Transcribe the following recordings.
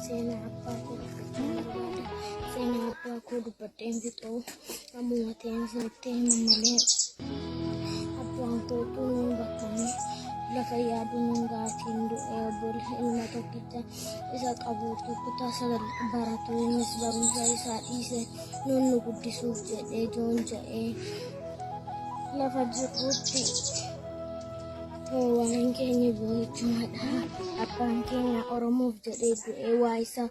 Seenaa abbaa koo dubbachuu barbaada. Seenaa abbaa koo dubbadheen fixuu ammuma ta'een isinitti hima malee abbaan koo utuu bakka lafa yaadu nuun gaatiin du'e. Obboleessa ilma tokkicha isa qabuutu kutaa 9 baratu, innis barumsa isaa dhiise nuun nu guddisuuf jedhee joon jedhee lafa jirrutti waan keenya boo'ichumadha. Abbaan keenya Oromoof jedhee du'ee waa isa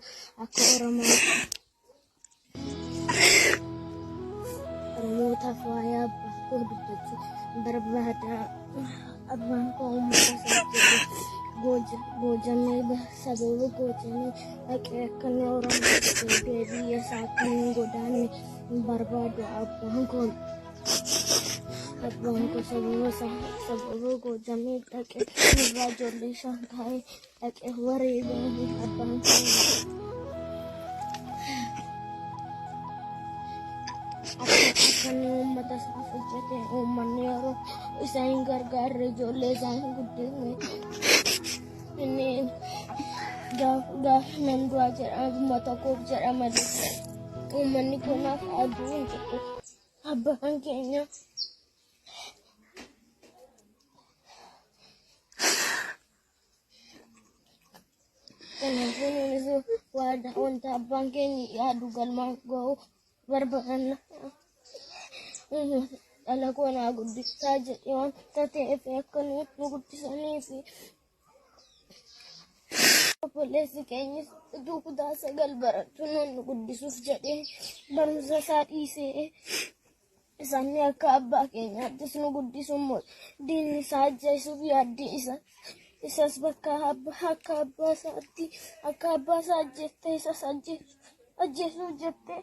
akka Oromoo Oromootaaf waa'ee abbaa koo dubbachuu barbaada. Abbaan koo uummata isaa jedhee goojamee, sababa goojamee dhaqee akka inni Oromoo jedhee biyya isaa akka inni hin godaanne hin barbaadu abbaan koo. Abbaan koo sababa isaa sababa goojamee dhaqee nurraa ijoollee 5 taa'ee dhaqee wareegame abbaan koo. Akka inni uummata isaaf hojjete uummanni yeroo isa hin gargaarre, ijoollee isaa hin guddifne, inni gaaf gaaf nan du'a jedha, uummata koof jedha malee uummanni koo naaf haa du'u hin jedhu abbaan keenya. Kanaafuu nunis waada wanta abbaan keenya yaadu galmaan ga'u barbaanna. Dhala koo naa guddisaa jedhee wanta ta'eef akka nu guddisanii fi obboleessi keenyas utuu kutaa 9 baratu nu guddisuuf jedhee barumsa isaa dhiisee, isaanii akka abbaa keenyaattis nu guddisu immoo diinni isaa ajjeesuuf yaaddi isa isas bakka akka abbaa isaatti akka abbaa isaa ajjeeftee isas ajjeesuuf jettee